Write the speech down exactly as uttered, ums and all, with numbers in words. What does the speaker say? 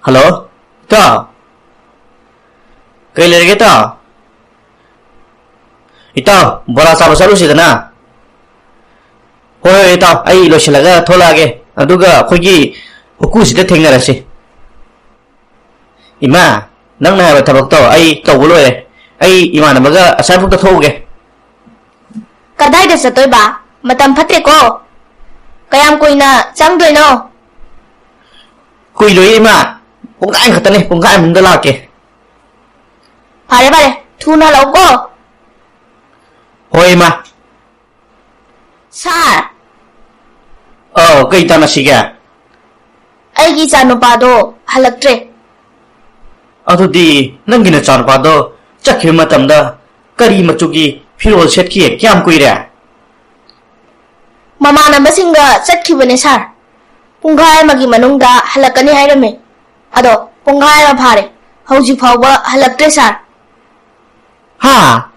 Hello, ꯏꯇꯥꯎ꯫ ꯀꯩ ꯂꯩꯔꯒꯦ, ꯏꯇꯥꯎ? ꯏꯇꯥꯎ, ꯕꯣꯔꯥ ꯆꯥꯕ ꯆꯠꯂꯨꯁꯤꯗꯅ꯫ ꯍꯣꯏ, ꯍꯣꯏ, ꯏꯇꯥꯎ, ꯑꯩ ꯂꯣꯏꯁꯤꯜꯂꯒ ꯊꯣꯛꯂꯛꯑꯒꯦ, ꯑꯗꯨꯒ ꯑꯩꯈꯣꯏꯒꯤ ꯎꯀꯨꯁꯤꯗ ꯊꯦꯡꯅꯔꯁꯤ꯫ ꯏꯃꯥ, ꯅꯪꯅ ꯍꯥꯏꯕ ꯊꯕꯛꯇꯣ ꯑꯩ ꯇꯧꯕ ꯂꯣꯏꯔꯦ꯫ ꯑꯩ ꯏꯃꯥꯟꯅꯕꯒ ꯑꯁ꯭ꯋꯥꯏꯐꯥꯎꯗ ꯊꯣꯛꯎꯒꯦ꯫ ꯀꯗꯥꯏꯗ ꯆꯠꯇꯣꯏꯕ? ꯃꯇꯝ ꯐꯠꯇꯦꯀꯣ꯫ ꯀꯌꯥꯝ ꯀꯨꯏꯅ ꯆꯪꯗꯣꯏꯅꯣ? ꯀꯨꯏꯔꯣꯏꯌꯦ, ꯏꯃꯥ꯫ ꯄꯨꯡꯈꯥꯏ ꯈꯛꯇꯅꯦ, ꯄꯨꯡꯈꯥꯏ ꯃꯅꯨꯡꯗ ꯂꯥꯛꯀꯦ꯫ ꯐꯔꯦ, ꯐꯔꯦ, ꯊꯨꯅ ꯍꯜꯂꯛꯎꯀꯣ꯫ ꯍꯣꯏ, ꯏꯃꯥ꯫ ꯁꯥꯔ꯫ ꯑꯧ, ꯀꯩ ꯇꯥꯟꯅꯁꯤꯒꯦ? ꯑꯩꯒꯤ ꯏꯆꯥꯅꯨꯄꯥꯗꯣ ꯍꯜꯂꯛꯇ꯭ꯔꯦ꯫ ꯑꯗꯨꯗꯤ ꯅꯪꯒꯤ ꯅꯆꯥꯅꯨꯄꯥꯗꯣ ꯆꯠꯈꯤꯕ ꯃꯇꯝꯗ ꯀꯔꯤ ꯃꯆꯨꯒꯤ ꯐꯤꯔꯣꯜ ꯁꯦꯠꯈꯤ? ꯀꯌꯥꯝ ꯀꯨꯏꯔꯦ? ꯃꯃꯥꯟꯅꯕꯁꯤꯡꯒ ꯆꯠꯈꯤꯕꯅꯦ, ꯁꯥꯔ꯫ ꯄꯨꯡꯈꯥꯏ ꯑꯃꯒꯤ ꯃꯅꯨꯡꯗ ꯍꯜꯂꯛꯀꯅꯤ ꯍꯥꯏꯔꯝꯃꯦ꯫ ꯑꯗꯣ ꯄꯨꯡꯈꯥꯏ ꯑꯃ ꯐꯥꯔꯦ, ꯍꯧꯖꯤꯛ ꯐꯥꯎꯕ ꯍꯜꯂꯛꯇ꯭ꯔꯦ, ꯁꯥꯔ꯫ ꯍꯥ?